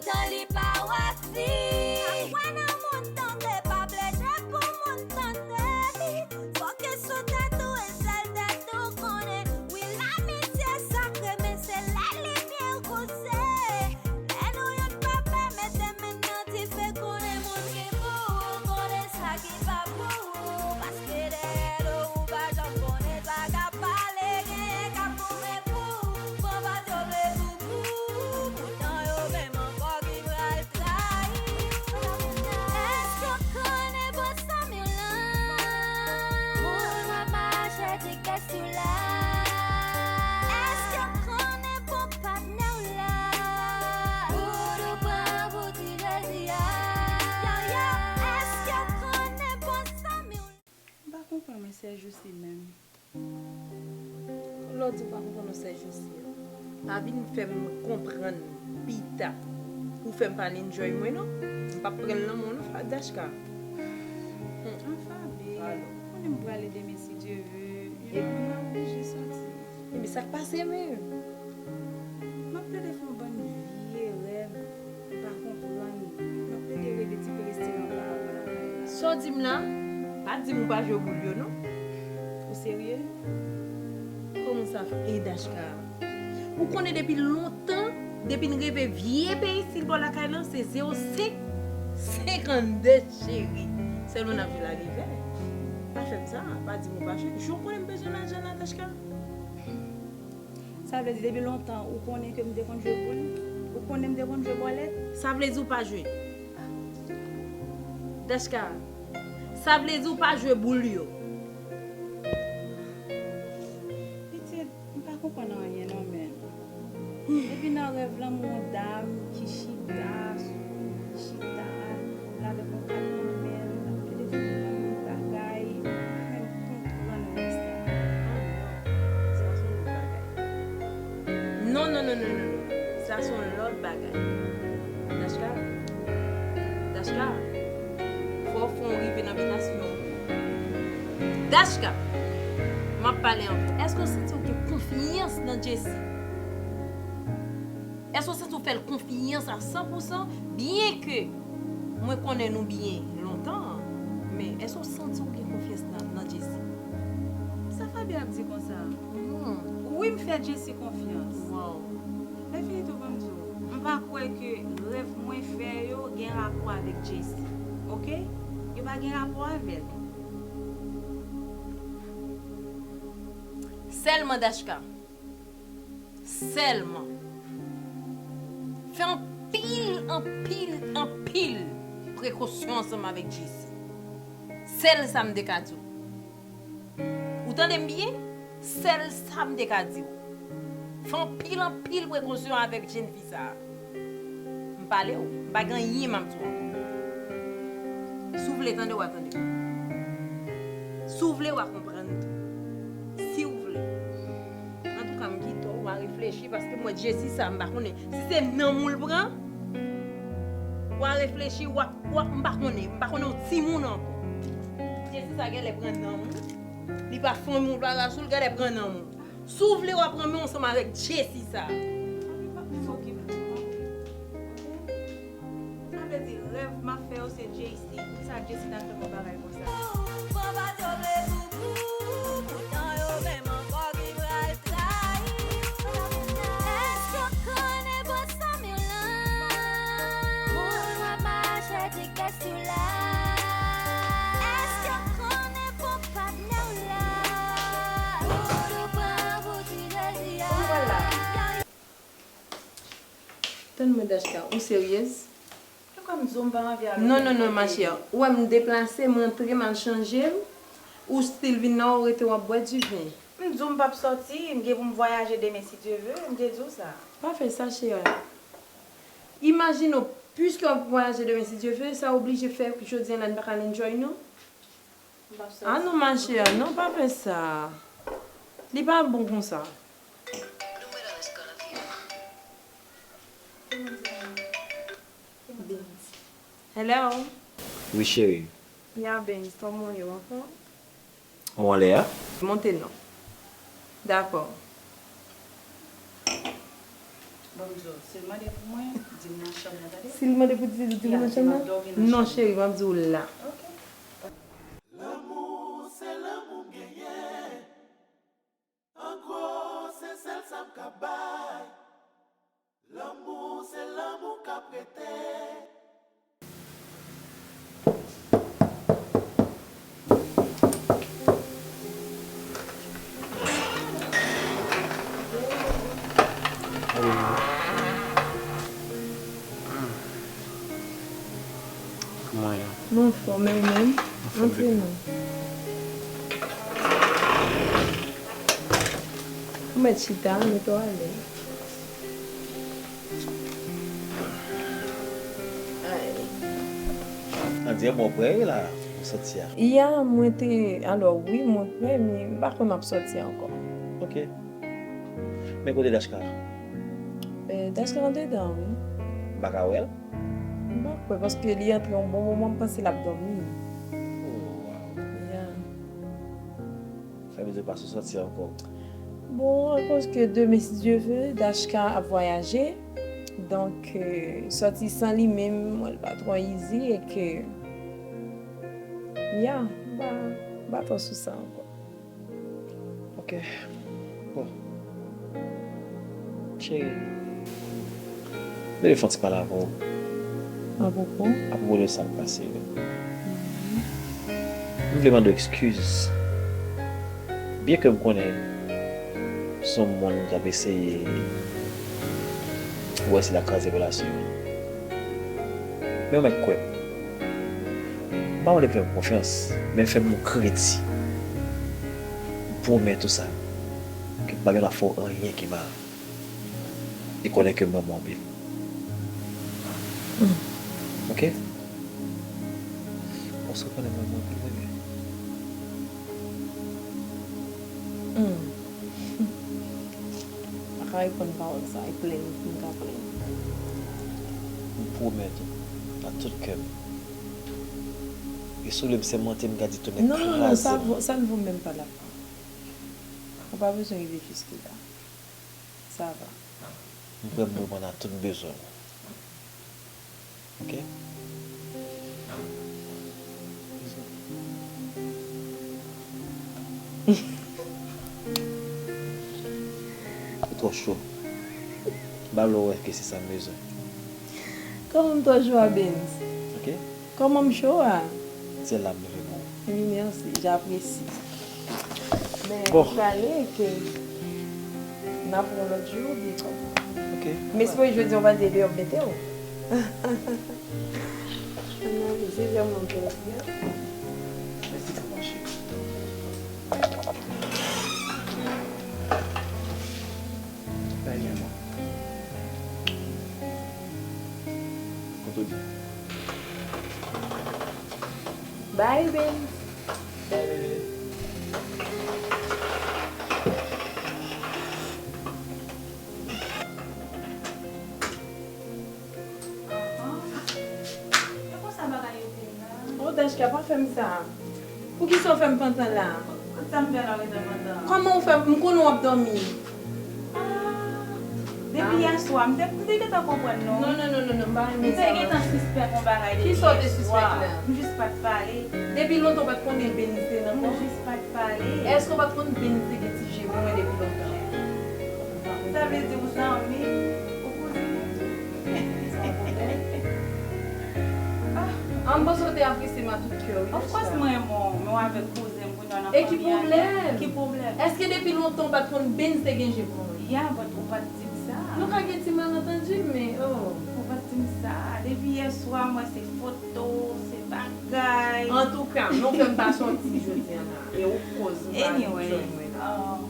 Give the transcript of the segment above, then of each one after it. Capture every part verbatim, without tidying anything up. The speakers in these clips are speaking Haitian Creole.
Tan li pa wè fi. Pa kwè nan moun tande, pa plede pou moun tande li. Fòk e sou tèt ou e sèl tèt ou konnen. Wi, lamitye sakre, men se lè limyè kouze. Lè nou youn pa pè, mete men nan dife, konnen moun ki pou ou, konnen sa ki pa pou ou. Paske dèyè do ou pa janm konnen sa k ap pale, genyen k ap goumen pou ou. Pran pa t yo vle pou ou, poutan yo menm ankò ki pral trayi w. Èske w konnen bò Samir lan? Moun w ap mache di kès ou la. Èske w konnen bon patnè w la? Pou nou pran pou ti Jezi a. Yo, yo, èske w konnen bon Samir lan? M pa konprann mwen sèjousi menm. Lè w di w pa konprann nou sèjousi a, pa vin fè m konprann pita pou fè m pa enjoy mwen non. M p ap pran l nan men w non, Dachka. Anfabe, konnen m prale demen si Dye ve, epi m oblije soti. Epi sa k pase menm? M ap plede fè yon bann vye rèv. M pa konprann. M ap plede rele ti Palestin anba lakay la. Sa w di m la? Pa di m ou pa jwe boul yo non. Ou serye? Kòman sa fè, Dachka? Ou konnen depi lontan, depi n rive vye peyi sil bò lakay lan, se zewo senk, senkannde cheri. Sèlman n ap jwe la revè. Pa fè m sa, pa di m ou pa jwe. Jou konnen m bezwen lajan la, Dachka. Sa vle di depi lontan ou konnen ke m te konn jwe boul? Ou konnen m te konn jwe bòlèt? Sa vle di ou pa jwe? Dachka, sa vle di ou pa jwe boul yo? Pitit, m pa konprann anyen non, men. Epi nan rèv lan, m wè yon dam ki chita sou, chita, l avèk yon kat nan men l, l ap plede fè yon bagay, m pa menm konprann rès la. Non, non, non, non, non, non. Sa se yon lòt bagay. Dachka, Dachka, fò w fè yon rive nan bitasyon. Dachka, m ap pale ankò. Èske w santi w gen konfyans nan Jesse? Èske w santi w fè l konfyans a san pou san? Byenke mwen konnen nou byen lontan, men èske w santi w gen konfyans nan, nan Jesse? Sa Fabie ap di konsa? Hmm. Wi, m fè Jesse konfyans. Wow. Lè fini tou, ban m di w, m pa kwè ke rèv mwen fè yo gen rapò avèk Jesse. Oke? Yo pa gen rapò avè l. Sèlman, Dachka. Sèlman. Fè anpil, anpil, anpil prekosyon ansanm avèk Jesse. Sèl sa m te ka di w. Ou tande m byen? Sèl sa m te ka di w. Fè anpil, anpil prekosyon avèk jèn fi sa a. M pale w, m pa gen anyen m ap di w ankò. Si w vle tande, w a tande. Si w vle, w a konprann tou. Si w vle. Antouka, m kite w, w a reflechi, paske m wè Jesse sa, m pa konnen. Si se nanm ou l pran, w a reflechi, w a, w a, m pa konnen, m pa konnen yon timoun ankò. Jesse sa genlè pran nanm ou. Li pa fanmi w, pa ras ou, l genlè pran nanm ou. Si w vle, w a pran men w ansanm avèk Jesse sa. Sa vle di rèv m ap fè yo se Jesse. Poukisa Jesse ta fè m yon bagay konsa? Pran pa t yo vle pou pou, poutan yo menm ankò ki pral trayi. Èske w konnen bò Samir lan? Moun w ap mache di kès ou la. Èske w konnen bon patnè w la? Pou nou pran pou ti Jezi a. Tann mwen, Dachka, ou seryez? Poukwa m di w m pa anvi al okenn kote? Non, non, non, ma chère. Ou wè m deplase, m rantre, m al chanje m. Ou still vin la, ou rete, w ap bwè diven. M di w m p ap sòti, m gen pou m vwayaje demen si Dye ve, m te di w sa. Pa fè sa, chère. Imajine w, piske w ap vwayaje demen si Dye ve, sa oblije fè jodi a la n pa ka al enjoy, non? Ah non, ma chère, non, pa fè sa. Li pa bon konsa. Hello. Wi, cheri. Ya, Benz, kòman w ye, w anfòm? Ou anlè a? Monte non. Dakò. Bonjou, si l mande pou mwen, di m nan chanm nan, tande? Si l mande pou di, di m nan chanm nan? Non, cheri, m ap di w la. Ok. Lanmou, se lanmou m genyen. An gwo, se sèl sa m ka bay. Lanmou, se lanmou k ap rete. Kòman w ye? Mwen anfòm, e ou menm? Antre non. Ou mèt chita, mete w alèz. Ay. Ann di, bon, prè la, ou sòti a? Ya, mwen te, alò, wi, mwen prè, men m pa kwè m ap sòti ankò. Ok. Men kote Dachka? Eh, Dachka andedan, wi. M pa ka wè l? M pa kwè, paske li antre yon bon moman, m panse l ap dòmi. Oh, wow. Ya. Sa vle di w pa sou sòti ankò? Bon, akoz ke demen, si Dye ve, Dachka ap vwayaje. Donk, eh, sòti san li menm, mwen, l pa twò izi e ke, ya, m pa, m pa twò sou sa ankò. Ok. Bon. Cheri. M vle fè yon ti pale avè w. Apwopo? Apwopo de sa k pase yo. M vle mande w ekskiz. Byenke m konnen se yon moun k ap eseye wè si l ap kraze relasyon an. Men w mèt kwè m. M pa mande pou fè m konfyans, men fè m yon kredi. M pwomèt ou sa, ke m pa gen dwa fè w anyen ki mal. E konnen ke m renmen w anpil. Hmm. Ok? Paske w konnen m renmen w anpil, bebe. Hmm. M pa ka reponn pawòl sa, e plè m fin ka plè. M pwomèt ou, ak tout kè m, e si w vle m sèmante, m ka di tou nèg kraze m. Non, non, non, sa vo, ça ne vaut même pas la peine. Ou pa bezwen rive jiske la. Sa va. M prè pou reponn a tout bezwen w. Ok? Ou twò cho. M pa vle w wè ke se sa m bezwen. Kòman m twò cho a, Benz? Ok? Kòman m cho a? Se la m leve pou ou. Wi, mèsi, j'apprécie. Men, bon, pale ke n ap wè yon lòt jou, oubyen kòman? Ok. M espere jodi a w pa te deyò mete w. Ann ale, se vrèman plèzi a. Mèsi pou manje. Bye, maman. Kote w di? Bye, babe. Bye, bebe. Ahan. E konsa bagay yo te ye la. Oh, Dachka, pa fè m sa. Poukisa w fè m pantan la? Kot sa m fè la, rete pantan? Kòman w fè? M konnen w ap dòmi. Ah, depi yè swa, m te, m te gentan konprann non. Non, non, non, non, non, m pa renmen sa. M te gentan sispèk yon bagay depi yè swa. Kisa w te sispèk la? M jis pa t pale. Depi lontan w pa t konnen Benz te nan kò? M jis pa t pale. Èske w pa t konn Benz te gen ti je pou mwen depi lontan? Sa vle di ou zanmi m, ou kouzin m tou. Sa pwoblèm? Ah. An, m panse w te apresye m a tout kè w, wi. Of course, m renmen w, men w avèk kouzen m, kounye a w nan fanmi an. E ki pwoblèm? Ki pwoblèm? Èske depi lontan w pa t konn Benz te gen je pou mwen? Ya, but ou pa t di m sa. Nou ka gen ti malantandi, men, oh. Ou pa t di m sa. Depi yè swa, m wè se foto, se bagay. Antouka, non, fè m pa sòti jodi a la. E ou koz m pa anyway, enjoy mwen la. Um,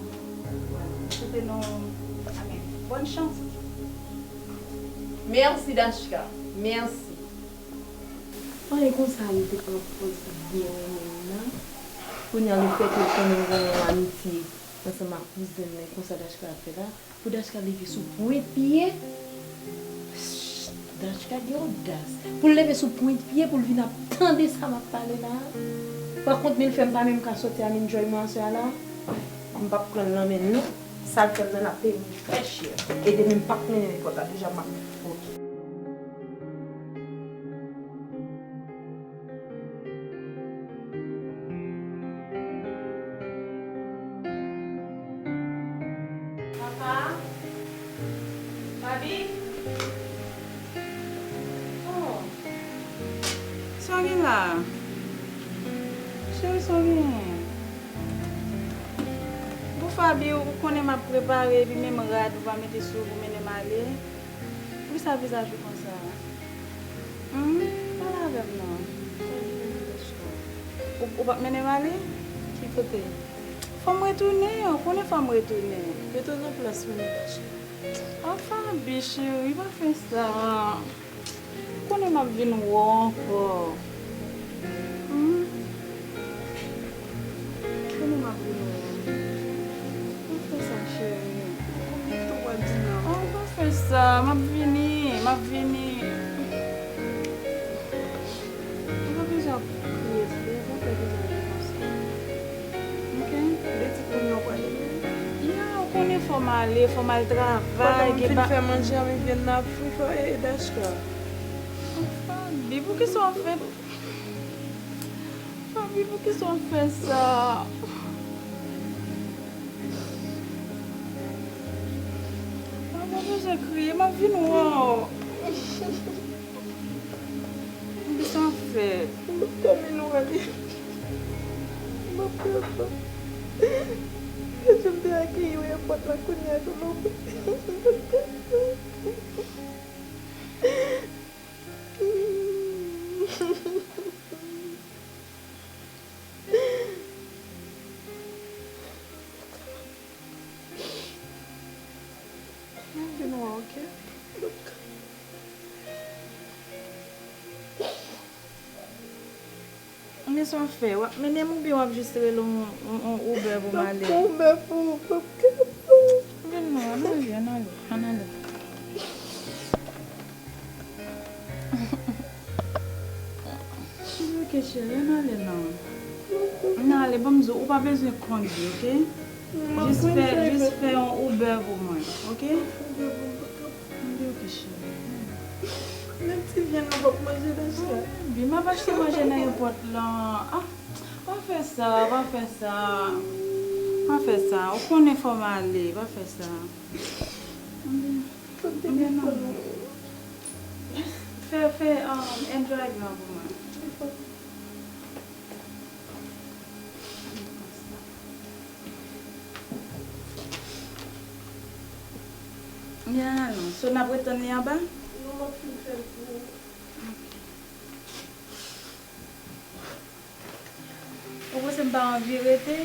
Swete nou, I mean, bòn chans. Mèsi, Dachka. Mèsi. Mwen konsa li te pran pòz li byen renmen m nan. Kounye a, lefètke l konnen m gen yon amitye ansanm ak kouzen m nan, konsa Dachka ap fè la, pou Dachka leve sou pwent pye. Dachka gen odas. Pou l leve sou pwent pye, pou l vin ap tande sa m ap pale la. Pa kont, men l fè m pa menm ka sòti al enjoy mwen aswè a la. M p ap pran l nan men l non. Sa l fè m nan, l ap peye m trè chè. E demen m p ap mennen nenpòt la, deja m ap, oke. Papa? Babi? Oh. Sa w gen la? Cheri, sa w genyen? Bon, Faby, ou konnen m ap prepare, epi menm rad ou pa mete sou ou pou mennen m ale. Poukisa vizaj ou konsa? Humm, pale avè m non. Ou, ou p ap mennen m ale? Ki kote? Fò m retounen, ou konnen fò m retounen. Retounen nan plas mwen, Natacha. Ah, Faby, cheri, pa fè sa. Ou konnen m ap vin wè w ankò. Humm. Ou konnen m ap vin wè w. Pa fè sa, cheri. Konbyen tan w ap di m la? Oh, pa fè sa. M ap vini. M ap vini. Ou pa bezwen ap kriye, ou pa bezwen ap konsa. Oke? Vle di kounye a w prale menm? Ya, ou konnen fò m ale, fò m al travay, pandan m fin fè manje a, m vin nan ap fri fè e Dachka. Faby, poukisa w ap fè, Faby, poukisa w ap fè sa? Mwen pa bezwen kriye, m ap vin wè w. Poukisa w ap fè? M ap tèmine wè li. M ap pran tan. Kè jan m te akeyi w nan pòt la kounye a, kòman w pran tan? Mwen vin wè w, oke? Men sa w ap fè, w ap mennen m oubyen w ap jis rele yon, yon, yon Uber pou m ale? M ap pran Uber pou ou, m ap kapab. Vin non, ann ale, ann ale, ann ale. Cheri, oke, cheri, ann ale non. Ann ale, ban m di w, ou pa bezwen kondui, oke? Jis fè, jis fè yon Uber pou mwen, oke? Ann ale, oke, cheri. Menm ti vyann ou p ap manje nan sa. Baby, m ap achte manje nan airport lan. Ah, pa fè sa, pa fè sa. Pa fè sa. Ou konnen fò m ale, pa fè sa. Ann ale. Kote men non. Fè, fè, um, enjoy lan pou mwen. Ya, non. So, n ap ret tann li anba? Non, m ap fin fè l pou ou. Ok. Ou panse m pa anvi rete?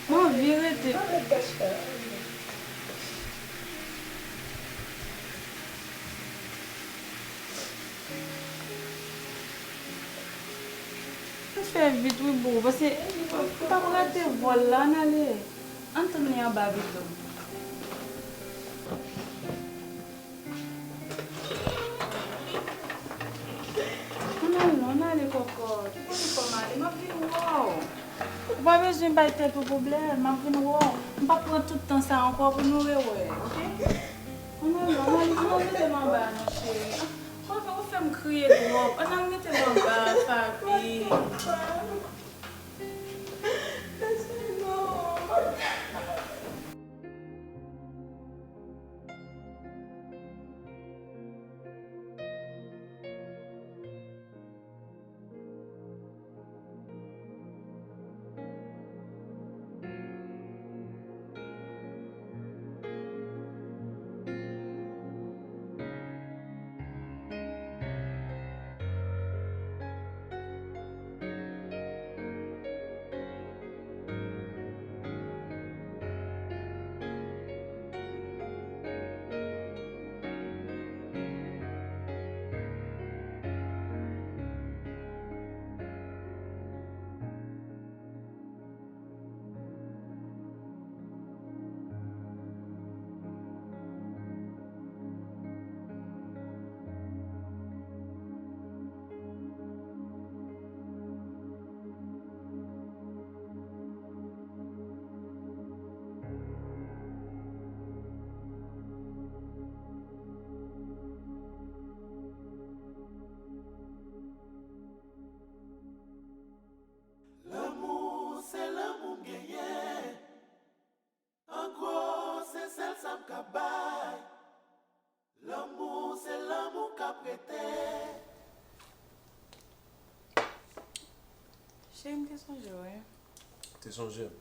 M anvi rete. Fè vit wi boo, paske m p ap rate vòl la, ann ale. Ann tann li anba pito. Ann ale non, ann ale kòkòt. Ou konnen fò m ale, m ap vin wè w. Ou pa bezwen bay tèt ou pwoblèm, m ap vin wè w. M p ap pran tout tan sa ankò pou nou rewè, oke? Ann ale, ann ale, ann al mete m anba non, cheri. Ah, ou fè, ou fè m kriye twòp. Ann al mete m anba, Faby. Sonje w, wi. Te sonje m.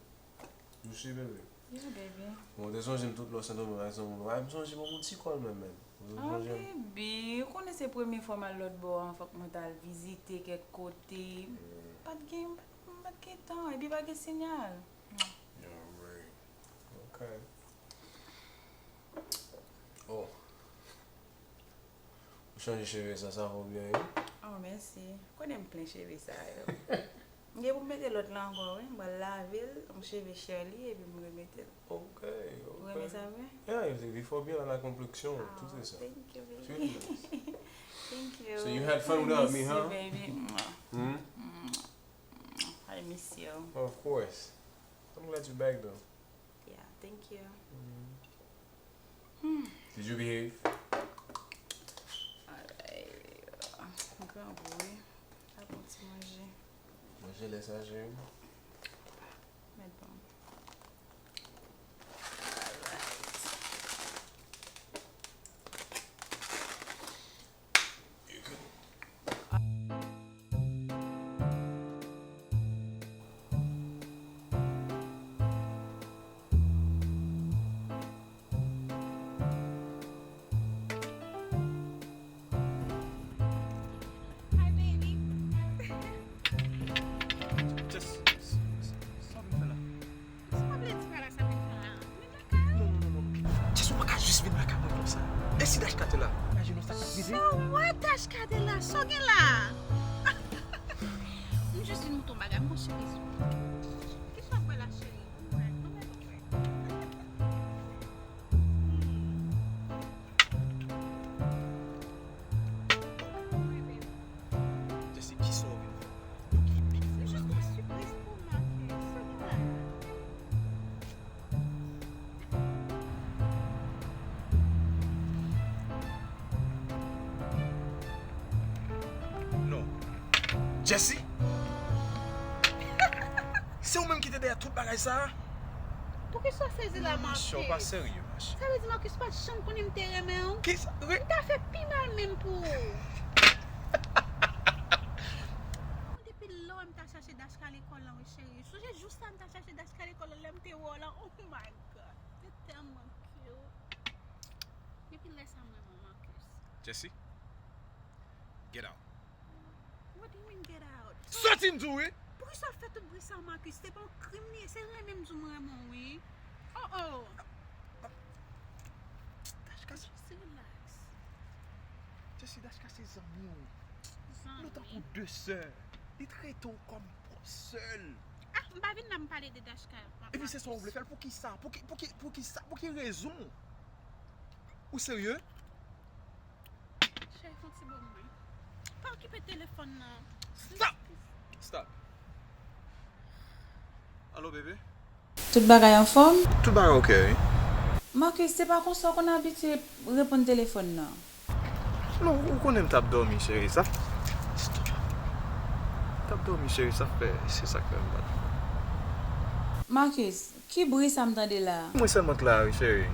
Dousi, bebe. Yeah, baby. Bon, te sonje m tout lè w Sendomeng ak zanmi w. Ay, m sonje m yon ti kòl menm, menm. Ou te Ah, sonje m? Baby, ou konnen se premye fwa m al lòt bò an, fòk mwen t al vizite kèk kote. Mm. Pa t gen, pa t, pa t gen tan, epi pa gen sinyal. Yeah, right. Ok. Oh. Ou chanje cheve sa, sa fè w byen, wi. Oh, mèsi. Konnen m plen cheve sa yo. M gen pou m mete lòt la ankò, wi. M pral lave l, m cheve Shirley, epi m remete l. Ok, ok. Ou renmen sa vre? Yeah, li fè w byen a la konpleksyon, tout se sa. Thank you, baby. Sweetness. Thank you. So you had fun without me, huh? I miss you, baby. Mwah. Hmm? Mwah. I miss you. Of course. I'm glad you're back, though. Yeah, thank you. Mm. Hmm. Did you behave? Alright. M grangou, wi. Ap yon ti manje. Manje lè sa, cheri. Mèt bon. Alright. Hi, baby. Just, s-, s-, sa w vin fè la? Sa w vle di pa la sa vin fè la? Vin lakay ou? Non, non, non, non. Jezi, ou pa ka jis vin lakay mwen konsa. E si Dashka te la? Imajine w sa k ap rive. So what, Dashka te la? Sa w gen la? M jis vin montre w bagay, m gon sipriz pou ou. Kisa w kwè la, cheri? Ou wè, ou wè, ou wè. Jesi, kisa w vin fè? Pou ki big fò sa? Jis yon sipriz pou Marcus. Sa gen la? Non. Jesi? Se ou menm ki te dèyè tout bagay sa a? Poukisa w sezi la, Marcus? Monchè, w pa serye, monchè. Sa vle di Marcus pa t janm konnen m te renmen w? Kisa? M ta fè pi mal menm pou ou. Depi lè w wè m ta chache Dashka lekòl lan, wi, cheri. Sonje jou sa m ta chache Dashka lekòl lan, lè m te wè w lan. Oh my God. Li tèlman cute. Depi lè sa m renmen w, Marcus. Jesi, get out. What do you mean, get out? Soti, m di w, wi! Poukisa w fè tout bri sa, Marcus? Se pa yon krim li ye, se renmen m di w m renmen w, wi. Oh, oh. Dashka, just relax. Jesi, Dashka se zanmi w. Zanmi? Nou tankou de sè. Li trete w kòm pwòp sè l. Ah, m pa vin la m pale de Dashka. Epi se sa w vle fè l? Poukisa? Pou ki, pou ki, poukisa? Pou ki rezon? Ou serye? Cheri, fè yon ti bo mwen. Pa okipe telefòn nan. Stop! Stop. Alo, bebe? Tout bagay anfòm? Tout bagay ok, wi. Marcus, se pa konsa w konn abitye reponn telefòn nan? Non, ou konnen m t ap dòmi, cheri. Sa, t ap dòmi, cheri. Sa fè, se sa k fè m pa t. Marcus, ki bri sa m tande la a? Mwen sèlman k la, wi, cheri.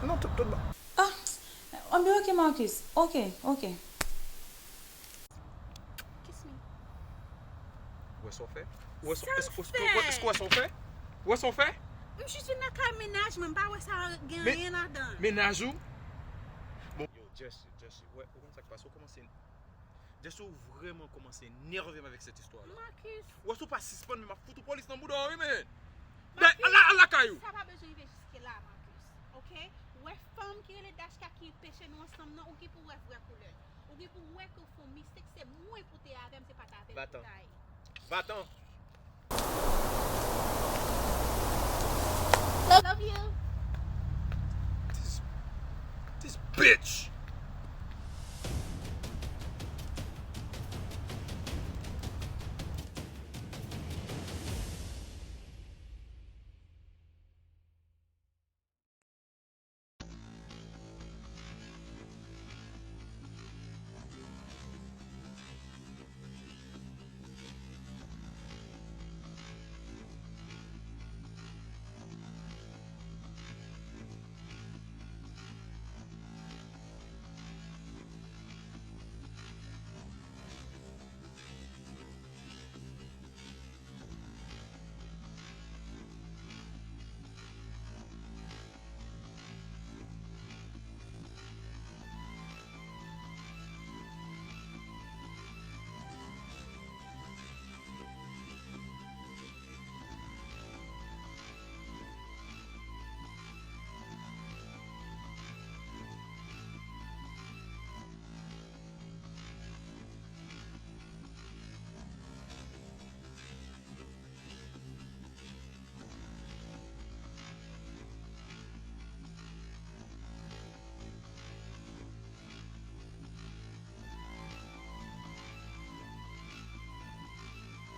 Non, tout, tout ba. Ah, anben, ok, Marcus. Ok, ok. Kiss me. Ou wè sa w fè? Ou wè sa, èske, èske, èske ou wè sa w fè? Ou wè sa w fè? M jis vin lakay mennaj mwen, m pa wè sa gen anyen ladan. Mennaj ou? Bon, yo, Jesse, Jesse, ou wè, ou konn sa k pase, ou kòmanse Jesse, ou vrèman kòmanse nève m avèk sèt istwa la. Marcus. Ou wè si w pa sispann, men m ap fout ou polis nan bouda w, wi, men. Marcus, al la, al lakay ou. Sa pa bezwen rive jiske la, Marcus. Ok? Ou wè fanm ki rele Dashka ki anpeche nou ansanm nan, ou gen pou wè vrè koulè l. Ou gen pou wè ke w fè yon mistake, se mwen pou te avè m, se pa t avè l pou ta ye. Va-t'en. Va-t'en. Love, love you. This, this bitch.